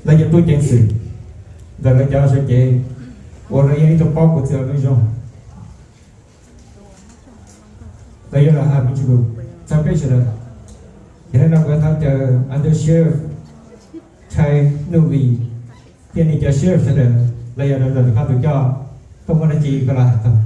Lawv cov tub ceev xwm ntawm lawv cov sawv cev uas lawv yog ib tug paub kuv txiv lus zoo, lawv yuav los hais me ntsis lus txog peb sawv daws. Yog li no kuv thov caw Under Sheriff Chai Nuj Vis thiab nws cov sheriff sawv daws los yog rau ntawm koj tus coj tuaj muab dab tsi koj los hais tau.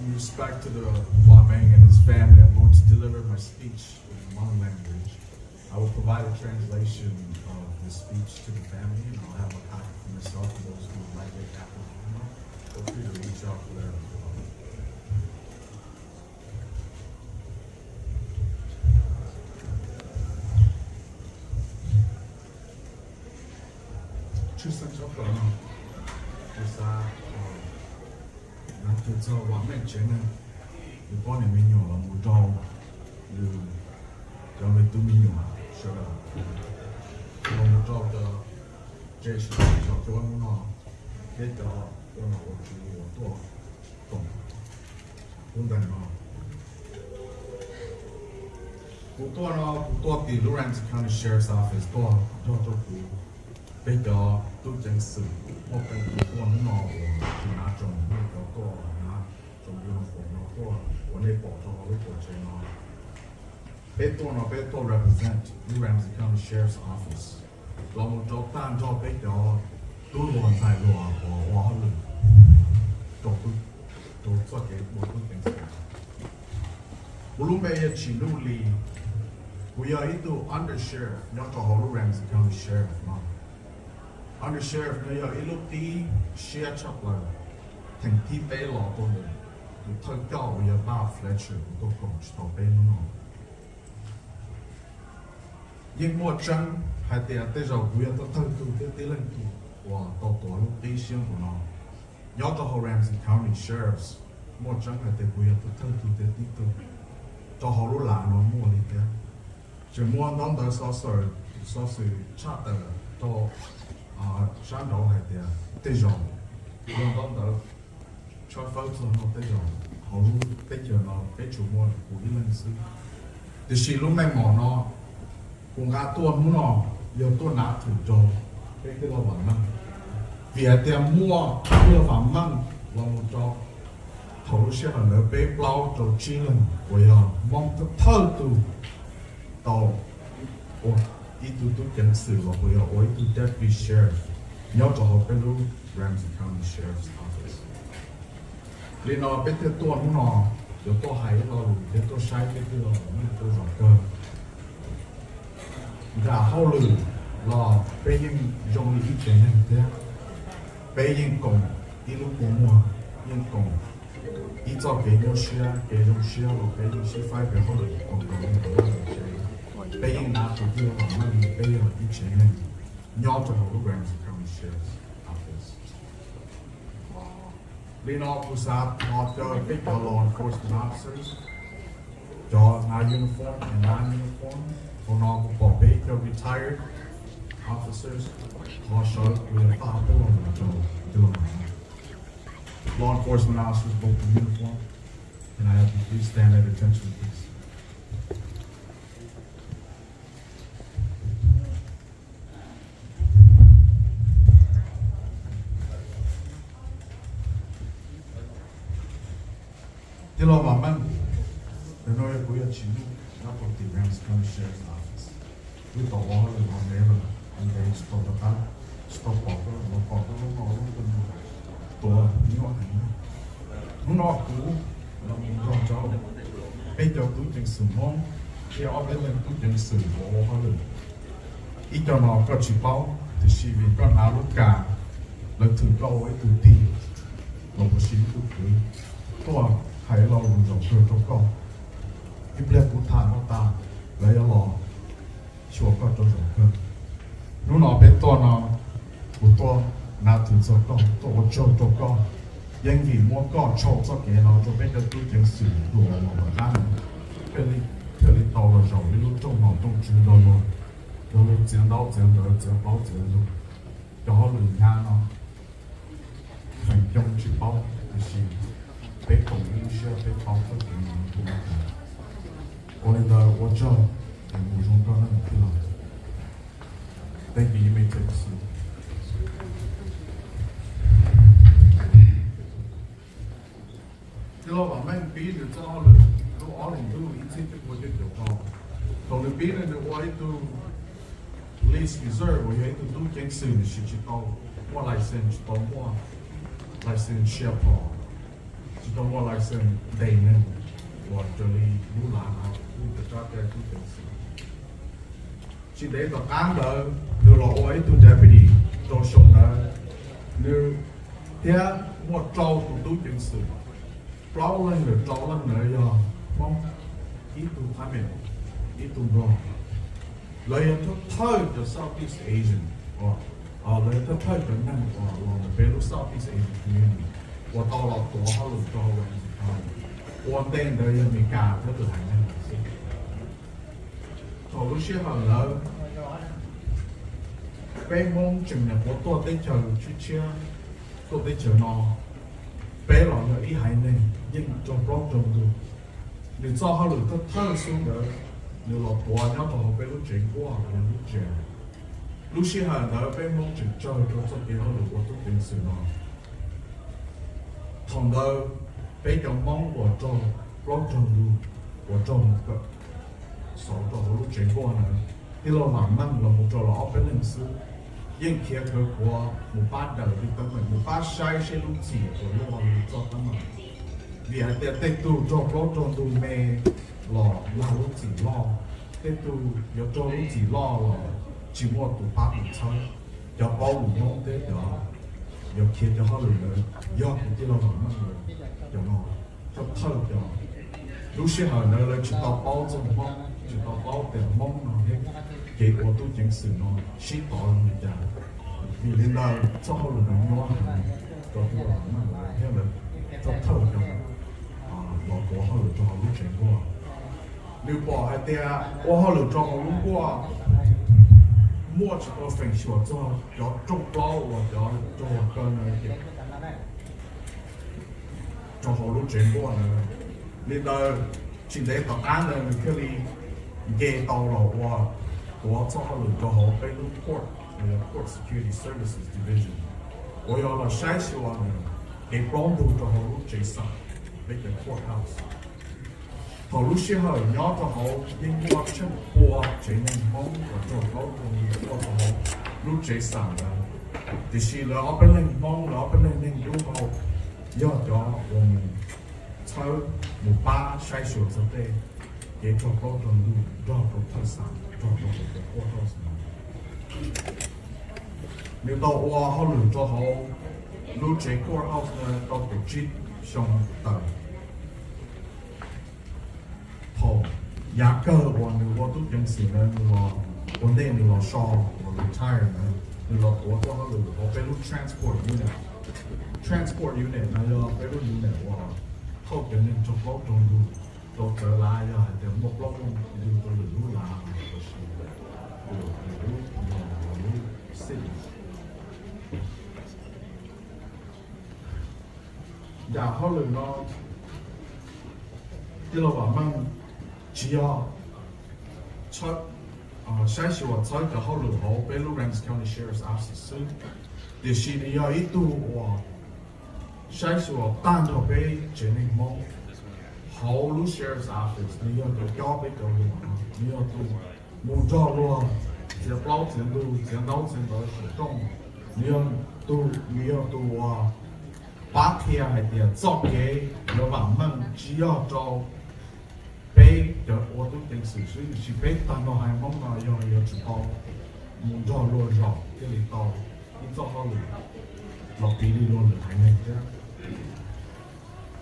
In respect to the Wah Mang and his family, I'm going to deliver my speech in Hmong language. I will provide a translation of the speech to the family, and I'll have a copy for myself and those who would like it after the funeral. Feel free to reach out to them as well. Tshwj xeeb tshaj plaws no, kuv xav hais txog Vam Meej tsev neeg, nws poj niam me nyuam los mus rau nws cov me tub me nyuam sawv daws, los mus rau cov tsev sib txheeb txog cuab hnub no, thiab cov ua nom ua tswv uas tuaj koom lub ntees no. Kuv tuaj no, kuv tuaj tim lub Ramsey County Sheriff's Office tuaj nrog rau kuv peb cov tub ceev xwm muaj peev xwm tuaj hnub no uas tsis hnav tsoom, muaj cov tuaj hnav tsoom uniform no tuaj uas nej pom rau hauv lub tuam tsev no. Peb tuaj no peb tuaj represent lub Ramsey County Sheriff's Office los mus rau tag nrho peb cov tub hluas ntxhais hluas uas ua hauj lwm rau, rau txoj kev ua tub ceev xwm. Kuv lub npe yog Tsim Nuj Lis. Kuv yog ib tug under sheriff nyob rau hauv lub Ramsey County Sheriff no. Under sheriff no yog ib lub qib siab tshaj plaws. Theem thib peb los tuaj ntawm tus thawj coj uas yog Bob Fletcher kuv tuaj koom tsis tau peb hnub no. Yeej muaj tseeb hais tias tej zaum kuv yog thawj tug thiab tib leeg tug uas tau tuav lub qib siab npaum no. Nyob rau hauv Ramsey County Sheriff's, muaj tseeb hais tias kuv yog thawj tug thiab tib tug rau hauv lub lav no muaj li thiab. Tseem muaj ntaub ntawv xov xwm, xov xwm tshaj tawm rau sab nraud hais tias tej zaum muaj ntaub ntawv tshawb fawb txog no tej zaum hauv lub teb chaws no peb tsuas muaj kuv ib leeg xwb. Tiam sis lub meej mom no kuv nqa tuaj hnub no yog tuaj hnav thwm rau peb tij laug Vam Meej, vim hais tias muaj tij laug Vam Meej los mus rau thaum lub sij hawm ntawd peb plaub rau tsib leeg uas yog Hmoob thawj tug tau ua ib tug tub ceev xwm los puas yog ua ib tug deputy sheriff nyob rau hauv peb lub Ramsey County Sheriff's Office. Li no peb thiaj tuaj hnub no yuav tuaj hais ib lo lus thiab tuaj saib peb tij laug Vam Meej tuaj zaum kawg. Nram hauj lwm los peb yeej zoo li ib tsev neeg thiab. Peb yeej koom ib lub kua muag, yeej koom ib txoj kev nyuaj siab kev zoo siab los peb yeej sib faib peb hauj lwm koom nkaus li ntawd. Peb yeej hnav tus tij laug Vam Meej li peb yog ib tsev neeg nyob rau hauv lub Ramsey County Sheriff's Office. Li no kuv xav thov caw peb cov law enforcement officers, cov hnav uniform and non uniform. Hauv no kuv pom peb cov retired officers, thov sawv kuv yuav faj peb los mus rau tij laug Vam Meej. Law enforcement officers, both in uniform, can I have you please stand at attention, please? Tij laug Vam Meej, ntawm no yog kuv yog Tsim Nuj nyob rau tim Ramsey County Sheriff's Office. Wb tau ua hauj lwm los ntev lawm, ntev tsis tau rov qab, tsis tau pom koj los pom koj hnub no lub kua muag tuav nyuaj heev. Hnub no kuv los mus nrog rau peb cov tub ceev xwm Hmoob thiab ob peb leeg tub ceev xwm uas ua hauj lwm. Ib co no koj tsis paub, tiam sis vim koj hnav lub kas, lawv thwm koj ua ib tug tij los puas sis ib tug kwv, tuaj hais lo lus zaum kawg rau koj. Ib pliag kuv tham no tas, lawv yuav los xyuas koj rau zaum kawg. Hnub no peb tuaj no, kuv tuaj hnav thwm txog koj, tuaj ua tsaug rau koj. Yeej vim muab koj tshau txoj kev no rau peb cov tub ceev xwm hluas uas tom qab no thiaj li, thiaj li tau los zaum ib lub rooj nom rooj tswv do luag, do luag txiav ntaub txiav ntawv, txiav plaub txiav ntug. Cov hauj lwm hnyav no feem coob tsis paub, tiam sis peb koom ib lub siab peb paub txoj kev mus ntawd. Ua li ntawd ua tsaug, es mus zoo koj na tij laug. Thank you, you may take a seat. Tij laug Vam Meej pib nws txoj hauj lwm hnub ob hlis ntuj ib txhiab cuaj pua cuaj caum rau. Thaum nws pib no nws ua ib tug lease reserve uas yog ib tug tub ceev xwm, tiam sis tsis tau muaj license, tsis tau muaj license share pom, tsis tau muaj license ntes neeg uas raws li lub lav no, lub rab cai tub ceev xwm. Tsis ntev tom qab ntawd nws los ua ib tug deputy rau xyoo ntawd, nws thiab muaj rau tus tub ceev xwm, plaub leeg ntawm rau leej ntawd yog Hmoob, ib tug Thai, ib tug Nplog. Lawv yog thawj thawj cov Southeast Asian, lawv yog thawj thawj cov neeg uas los ntawm peb lub Southeast Asian community uas tau los tuav hauj lwm rau Ramsey County. Ua ntej ntawd yog Amelikas thiab tus haiv neeg lawm xwb. Thaum lub sij hawm ntawd peb Hmoob tseem nyuam qhuav tuaj teb chaws tshiab tshiab, tuaj teb chaws no, peb los yog ib haiv neeg yeej raug plaub raug ntug. Nws txoj hauj lwm thawj thawj xub ntawd nws los tuav nyob rau hauv peb lub tsev nkuaj los yog lub tsev. Lub sij hawm ntawd peb Hmoob tseem tsawg rau txoj kev hauj lwm ua tub ceev xwm no. Thaum ntawd peb cov Hmoob uas raug plaub raug ntug uas raug mus kawm xauv rau hauv lub tsev nkuaj ntawd, tij laug Vam Meej los mus rau los ob peb leeg xwb, yeej khiav khawv khuav mus pab daws li teeb meem, mus pab saib seb lub txim uas luaj li txoj teeb meem. Vim hais tias tej tug raug plaub raug ntug me los lag lub txim loj, tej tug yuav raug lub txim loj los tsis muaj tus pab mus txhawb. Cov paub lus Hmoob thiab cov yuav khiav cov hauj lwm ntawd yog kuv tij laug Vam Meej lawv cov no, thawj thawj cov. Lub sij hawm ntawd lawv tsis tau paub txog Hmoob, tsis tau paub tias Hmoob no thiab kev ua tub ceev xwm no sib tov zoo li cas. Vim li ntawd txoj hauj lwm no nyuaj heev rau tij laug Vam Meej lawv thiab lawv thawj thawj cov los ua hauj lwm rau hauv lub tsev nkuaj. Nws pom hais tias ua hauj lwm rau hauv lub nkuaj muaj tsis tau feem xyuam txog cov rooj plaub uas cov raug kaw no rau hauv lub tsev nkuaj ntawd. Li ntawd, tsis ntev tom qab ntawd nws thiaj li nce tau los ua tuav txoj hauj lwm rau hauv peb lub court, Court Security Services Division, uas yog los saib xyuas kev plaub ntug rau hauv lub tsev xam, peb cov courthouse. Thaum lub sij hawm nyob rau hauv yeej muaj tsheej pua tsev neeg Hmoob uas raug plaub raug ntug tuaj rau hauv lub tsev xam ntawd, tiam sis lawv ob peb leeg Hmoob, lawv ob peb leeg neeg dub hau yog cov uas mus txhawb, mus pab saib xyuas txog tej kev raug plaub raug ntug nrog rau thawj xam, nrog rau hauv cov courthouse no. Nws tau ua hauj lwm rau hauv lub tsev courthouse no tau kaum tsib xyoo tawm. Thaum yav kawg uas nws ua tub ceev xwm ntawd, nws los ua ntej nws los so, los retire ntawd, nws los tuav txoj hauj lwm hauv peb lub transport unit. Transport unit no yog peb lub unit uas thauj cov neeg raug plaub raug ntug rau txawv lav, yog hais tias muaj plaub muaj ntug rau lwm lub lav los sis lwm lub, lwm lub city. Yam hauj lwm no tij laug Vam Meej tsis yog saib xyuas txhawb cov hauj lwm hauv peb lub Ramsey County Sheriff's Office xwb, tiam sis nws yog ib tug uas saib xyuas tag nrho peb tsev neeg Hmoob hauv lub Sheriff's Office. Nws yog tus cob peb cov luam no, nws yog tus mus nrog luag txiav plaub txiav ntug, txiav ntaub txiav ntawv saum rooj. Nws yog tus, nws yog tus uas pab qhia hais tias txoj kev yuav vam meej tsis yog rau peb cov ua tub ceev xwm xwb, tiam sis peb tag nrho haiv Hmoob no yog yuav tsum tau mus nrog luag zaum thiaj li tau ib txoj hauj lwm los piv li luag lwm haiv neeg thiab.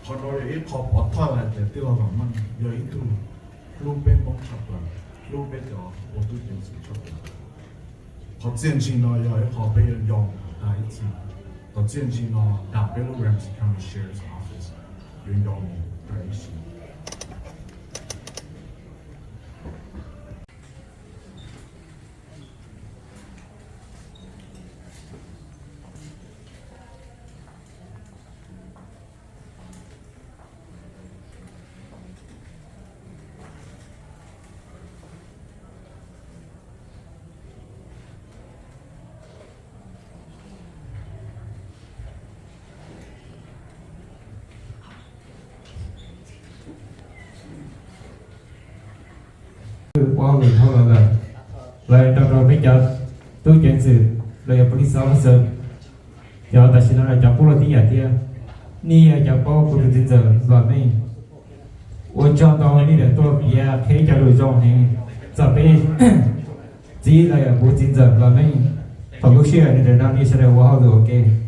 Qhov no yog ib qho pov thawj hais tias tij laug Vam Meej yog ib tug hlub peb Hmoob tshaj plaws, hlub peb cov ua tub ceev xwm tshaj plaws. Qhov txiaj ntsig no yog ib qho peb yuav nco tas ib txhis. Qhov txiaj ntsig no tas peb lub Ramsey County Sheriff's Office yuav nco mus tas ib txhis. hauj lwm dhau los lawm, los yog rau rau peb cov tub ceev xwm los yog police officer, cov tam sim no los cov qub los tib yam thiab. Nej yog cov paub kuv tus txiv ntxawm Nplog Meej, ua tsaug ntau nej tau tuaj piav qhia cov lus zoo heev txog peb txiv los yog kuv txiv ntxawm Nplog Meej. Thaum lub sij hawm no rau nej sawv daws ua hauj lwm ua ke.